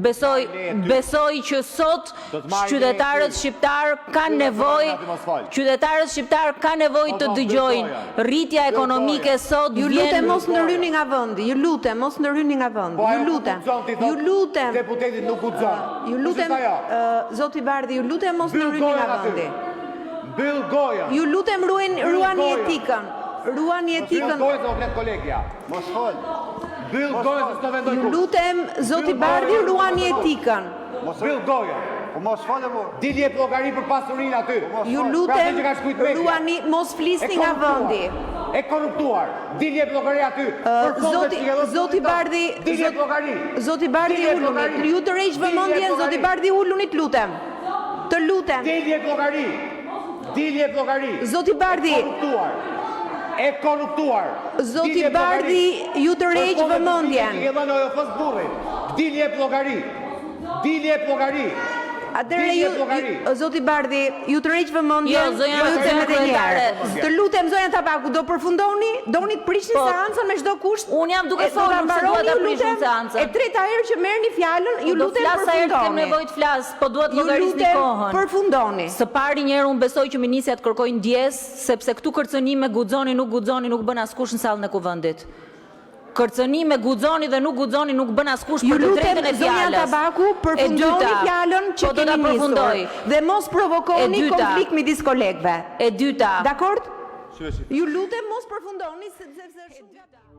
Besoj, besoj që sot qytetarët shqiptarë kanë nevojë, qytetarët shqiptarë kanë nevojë të dëgjojnë. Rritja ekonomike sot Ju lutem mos ndërhyni nga vendi. Ju lutem mos ndërhyni nga vendi. Po Ju lutem. Ju lutem. Deputetit nuk guxon. Ju lutem, zoti Bardhi, ju lutem mos ndërhyni nga vendi. Mbyll gojën. Ju lutem ruani etikën. Ruani etikën. Mbyll gojën se po flet kolegja. Mos fol. Mbyll gojën se s'të vendoj Ju lutem, zoti Bardhi, ruani etikën. Mbyll gojën. Po mos fol mo. Dil jep llogari për pasurinë aty. Po Ju lutem, ruani, mos flisni nga vendi. E korruptuar. Dil jep llogari aty. Për fondet që ke dhënë. Zoti Bardhi, dil jep llogari. Zoti Bardhi uluni. Ju tërheq vëmendjen, zoti Bardhi uluni, të lutem. Të lutem. Dil jep llogari. Dil jep llogari. Zoti Bardhi. E korruptuar. E korruptuar. Zoti Bardhi, ju tërheq vëmendjen. Për fondet që i ke dhënë OJF-së burrit. Dil jep llogari. Dil jep llogari. Atëherë ju, zoti Bardhi, ju tërheq vëmendjen, Jo, zonja ju them edhe një herë. kryetare. Të lutem zonja Tabaku, do përfundoni? Doni të prishni Po. seancën me çdo kusht? Unë jam duke E, do ta folur, pse dua mbaroni, ta ju prish lutem? unë seancën? E treta herë që merrni fjalën, ju Do lutem flas sa herë të kem përfundoni. nevojë të flas, po dua të Ju llogarisni lutem kohën. përfundoni. Së pari një herë unë besoj që ministrja të kërkojë ndjesë, sepse këtu kërcënime guxoni, nuk guxoni, nuk bën askush në sallën e kuvendit. Kërcënime guxoni dhe nuk guxoni nuk bën askush Ju për të lutem drejtën e zonja fjalës. Tabaku, E përfundoni dyta, fjalën që po do ta keni nisur përfundoj. dhe mos provokoni E dyta. konflikt midis kolegëve. E dyta. Dakord? Ju lutem mos përfundoni sepse është shumë gabim.